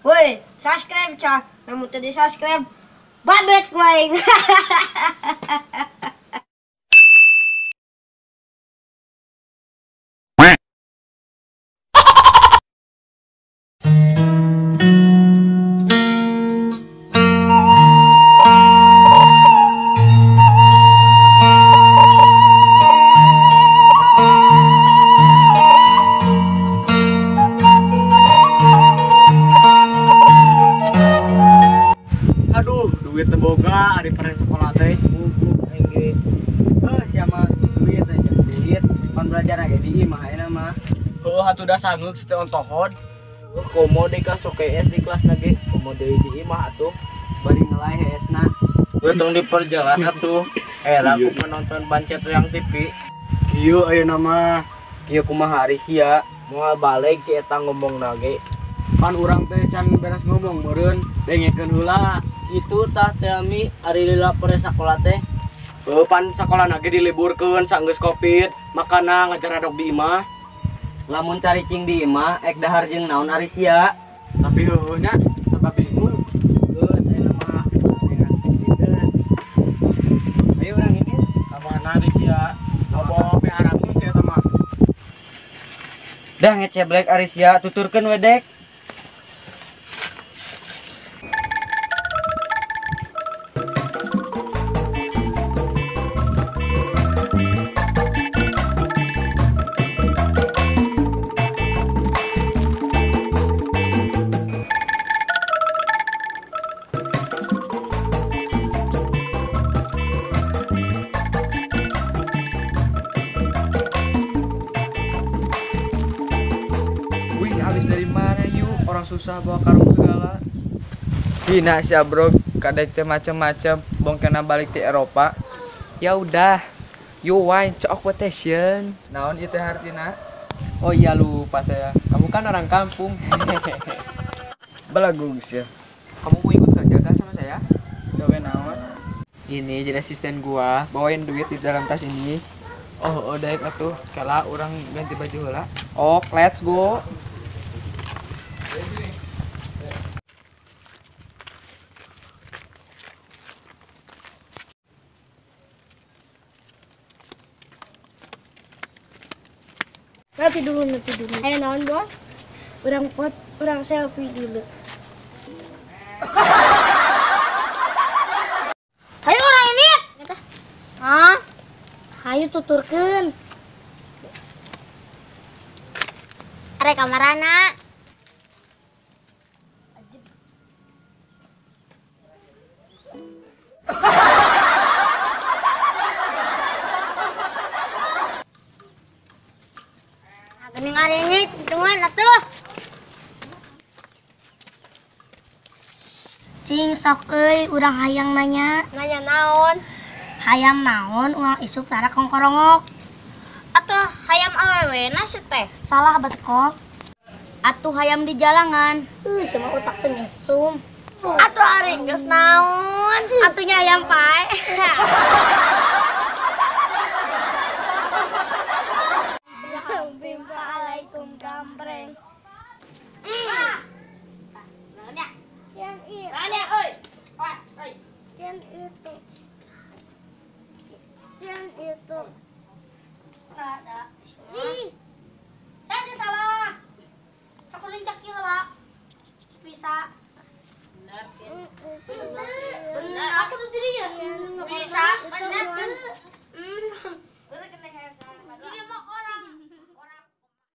Woi, subscribe cah. Namun tadi subscribe babet ku aing. Aduh, duit teboga ari pernah sekolah teh. Aing ge. Heuh, sia mah duit aja duit. Pan belajar ge di imah ayeuna mah. Heuh, atuh da sanggeuk teu ontohod. Komo deui ka sok es di kelas na ge, komo deui di imah atuh. Bari ngelai heesna. Untung diperjelas atuh. Era aku menonton Bancet Yang TV. Kieu ayeuna mah. Kieu kumaha ari sia? Moal balik si eta ngomongna ge. Pan urang teh can beres ngomong meureun, dengekeun heula. Itu tah teh ami ari lila pere sakola teh. Heuh, pan sakolana ge diliburkeun sanggeus Covid, makana ngajar adok di imah. Lamun caricing di imah ek dahar jeung naon ari sia. Tapi heueuh nya sabab bingung. Geus ayeuna mah dengan dinten. Ayo urang ini ka mana ari sia? Lobo piharapun si eta mah. Dah ngeceblek ari sia tuturkeun we dek. Wih, habis dari mana yuk? Orang susah bawa karung segala. Hina sia bro, kadek teh macem-macem, bongkena balik ti Eropa. Ya udah, you wine cok quotation. Naon ieu teh hartina? Oh iya lupa saya. Kamu kan orang kampung. Belagu sia. Kamu mau ikut kerja gak sama saya? Gawe naon? Ini jadi asisten gua, bawain duit di dalam tas ini. Oh, oh daek atuh. Kala urang ganti baju heula. Oh, let's go. Nanti dulu, nanti dulu. Ayo naon, Bos? Urang pot, urang selfie dulu. Hayu urang ini. Hah? Hayu tuturkeun. Arek kamarana. Gening aringit teman atuh. Cing sok euy urang hayang nanya. Nanya naon? Hayam naon uang isuk tara kongkorongok. Atuh hayam awewe na si teh. Salah betkol. Atuh hayam di jalangan. Sama otak teh ngesum. Atuh ari geus naon? Atuhnya hayam pae. Gambreng. Yang itu. Ada. Nih. Tadi salah. Sakulincak heula. Bisa. Bener.